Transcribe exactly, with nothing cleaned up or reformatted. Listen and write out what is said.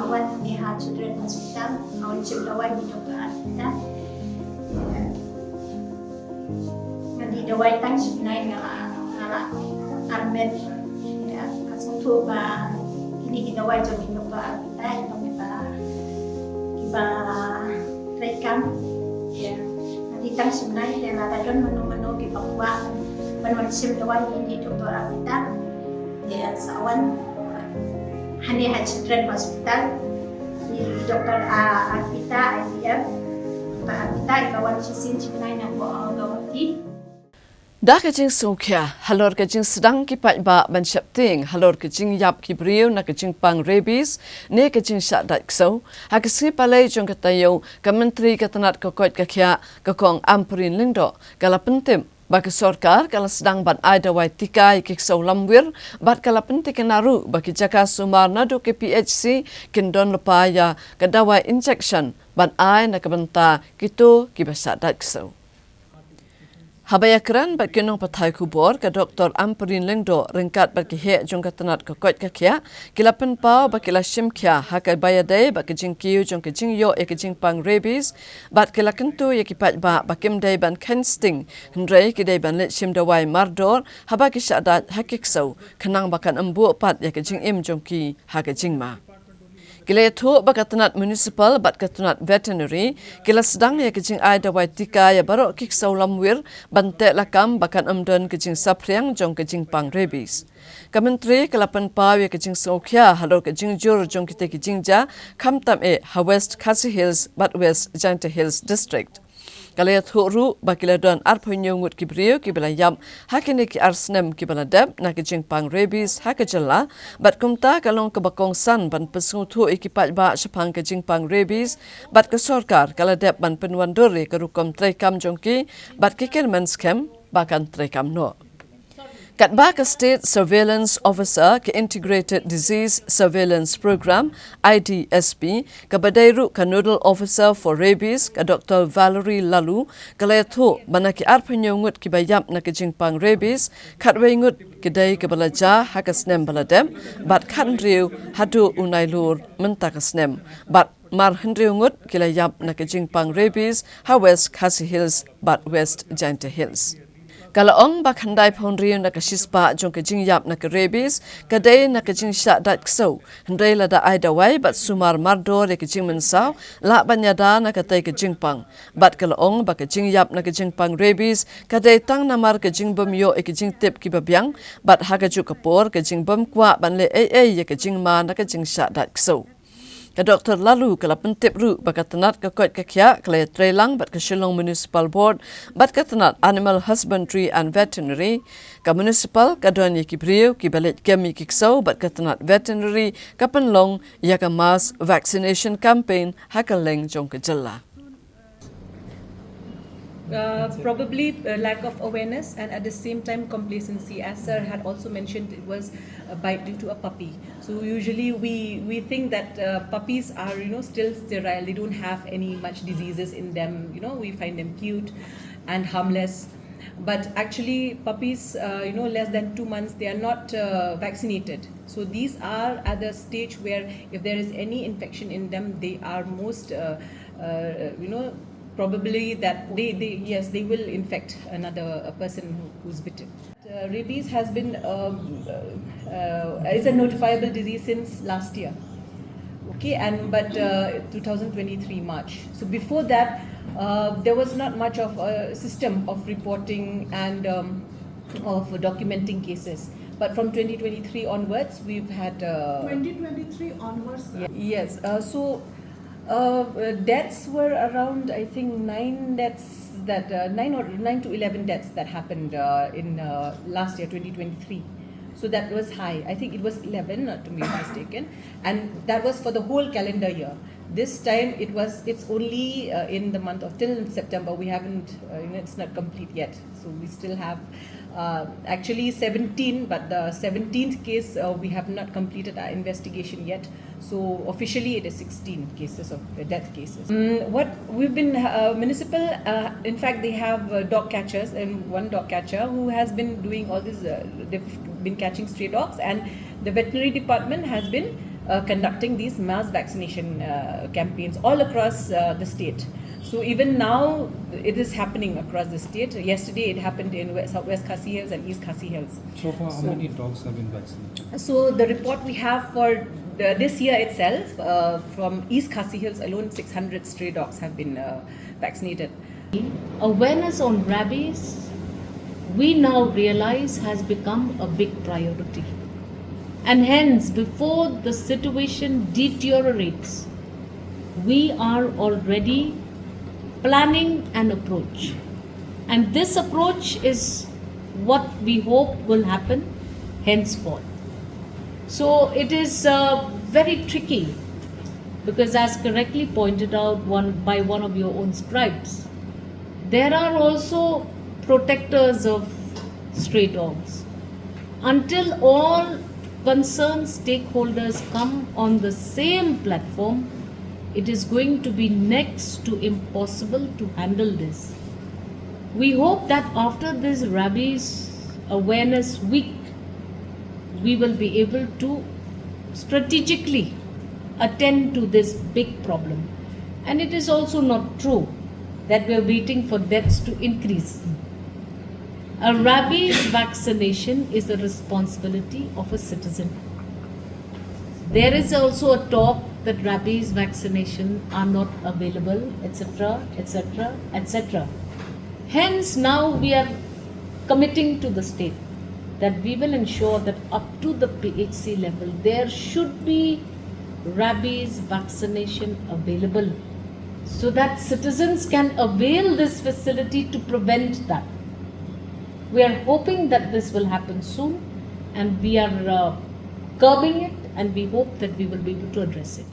Wan hangne ha Children Hospital, nga wan shim dawai na i Doktor Arpita. Nga dih dawai tang shi bnai, nga la, nga la armet. Ïa, nga sngewthuh ba kine ki dawai jong i Doktor Arpita, i Doktor Arpita, kiba treikam. Ïa, nga dih tang shi bnai, te lada don mano mano kiba kwah ban wan shim dawai na i Doktor Arpita, ïa, sa wan hangne ha Children Hospital. I Doktor, ah, Arpita, I V F. Doktor Arpita i la wan shisien shi bnai na Guwahati. Da ka jingsngewkhia halor ka jingsdang ki paidbah ban sheptieng halor ka jingïap ki briew na ka jingpang rabies ne ka jingshah dait ksew, ha ka sngi Palei jong ka taïew, ka Myntri ka tnat ka koit ka khiah, ka Kong Ampareen Lyngdoh, ka la pyntip ba ka sorkar ka la sdang ban ai dawai tika ïa ki ksew lamwir, bad ka la pyntikna ruh ba ki jaka sumar naduh ki P H C kin don lypa ïa ka dawai injection ban ai na ka bynta kito kiba shah dait ksew. Haba ïakren bad ki nongpathai khubor, ka Doktor Ampareen Lyngdoh ryngkat bad ki heh jong ka tnat ka koit ka khiah, ki la pynpaw ba ki la shim khia ha kaba ïadei bad ka jingkiew jong ka jingïoh ïa ka jingpang rabies, bad ki la kyntu ïa ki paidbah ba kim dei ban kheiñ sting, hynrei ki dei ban leit shim dawai mardor haba ki shah dait ha ki ksew, khnang ba kan ym buh pat ïa ka jingim jong ki ha ka jingma. Ki la ïathuh ba ka tnat municipal bad ka tnat veterinary ki la sdang ïa ka jingai dawai tika ïa baroh ki ksew lamwir ban teh lakam ba kan ym don ka jingsaphriang jong ka jingpang rabies. Ka Myntri ka la pynpaw ïa ka jingsngewkhia halor ka jingjur jong kita ki jingjia, khamtam eh ha West Khasi Hills bad West Jaintia Hills District. Ka la ïathuh ruh ba ki la don arphew hynñiew ngut ki briew kiba la ïap ha kine ki ar snem kiba la dep na ka jingpang rabies ha ka jylla, bad kumta ka long kaba kongsan ban pynsngewthuh ïa ki paidbah shaphang ka jingpang rabies, bad ka sorkar ka la dep ban pynwandur ïa ka rukom treikam jong ki, bad ki kyrmen skhem ba kan treikam noh. Katba ka State Surveillance Officer ka Integrated Disease Surveillance Program, I D S P, kaba dei ruh ka Nodal Officer for Rabies, ka Doktor Valerie Laloo, ka la ïathuh ba na ki arphew hynñiew ngut kiba ïap na ka jingpang rabies, khatwei ngut ki dei kaba la jia ha ka snem ba la dep, bad khathynriew haduh u Nailur mynta ka snem, bad mar hynriew ngut ki la ïap na ka jingpang rabies ha West Khasi Hills bad West Jaintia Hills. Ka la ong ba khyndai phew hynriew na ka shispah jong ka jingïap na ka rabies ka dei na ka jingshah dait ksew, hynrei lada ai dawai bad sumar mardor ïa ka jingmynsaw, lah ban ïada na katei ka jingpang. Bad ka la ong ba ka jingïap na ka jingpang rabies ka dei tang namar ka jingbym ïoh ïa ka jingtip kiba biang, bad ha kajuh ka por ka jingbym kwah ban leh ei ei ïa ka jingma na ka jingshah dait ksew. Ka Doktor Laloo ka la pyntip ruh ba ka tnat ka koit ka khiah ka la ïatreilang bad ka Shillong Municipal Board bad ka tnat Animal Husbandry and Veterinary. Ka municipal ka don ïa ki briew kiba leit kem ïa ki ksew, bad ka tnat veterinary ka pynlong ïa ka mass vaccination campaign ha kylleng jong ka jylla. Uh, probably a lack of awareness and at the same time complacency. As sir had also mentioned, it was a bite due to a puppy. So usually we, we think that uh, puppies are, you know, still sterile. They don't have any much diseases in them. You know, we find them cute and harmless. But actually, puppies, uh, you know, less than two months, they are not uh, vaccinated. So these are at the stage where if there is any infection in them, they are most, uh, uh, you know, probably that they, they, yes, they will infect another uh, person who, who's bitten. Uh, rabies has been um, uh, uh, is a notifiable disease since last year. Okay, and but uh, two thousand twenty-three March. So before that, uh, there was not much of a system of reporting and um, of documenting cases. But from twenty twenty-three onwards, we've had. Uh, twenty twenty-three onwards? Yes. Uh, so uh, uh, deaths were around, I think, nine deaths that, uh, nine or nine to eleven deaths that happened uh, in uh, last year, twenty twenty-three. So that was high. I think it was eleven, not to be mistaken. And that was for the whole calendar year. This time it was, it's only uh, in the month of, till September, we haven't, uh, you know, it's not complete yet. So we still have uh, actually seventeen, but the seventeenth case, uh, we have not completed our investigation yet. So officially it is sixteen cases of uh, death cases. Mm, what we've been, uh, municipal, uh, in fact, they have uh, dog catchers and one dog catcher who has been doing all this, uh, they've been catching stray dogs, and the veterinary department has been uh, conducting these mass vaccination uh, campaigns all across uh, the state. So even now, it is happening across the state. Yesterday, it happened in West, Southwest Khasi Hills and East Khasi Hills. So far, how So- many dogs have been vaccinated? So the report we have for the, this year itself, uh, from East Khasi Hills alone, six hundred stray dogs have been uh, vaccinated. Awareness on rabies, we now realize, has become a big priority. And hence, before the situation deteriorates, we are already planning an approach. And this approach is what we hope will happen henceforth. So it is uh, very tricky because, as correctly pointed out one, by one of your own scribes, there are also protectors of stray dogs. Until all concerned stakeholders come on the same platform, it is going to be next to impossible to handle this. We hope that after this Rabies Awareness Week, we will be able to strategically attend to this big problem. And it is also not true that we are waiting for deaths to increase. A rabies vaccination is the responsibility of a citizen. There is also a talk that rabies vaccination are not available, et cetera, et cetera, et cetera. Hence, now we are committing to the state that we will ensure that up to the P H C level, there should be rabies vaccination available so that citizens can avail this facility to prevent that. We are hoping that this will happen soon, and we are uh, curbing it, and we hope that we will be able to address it.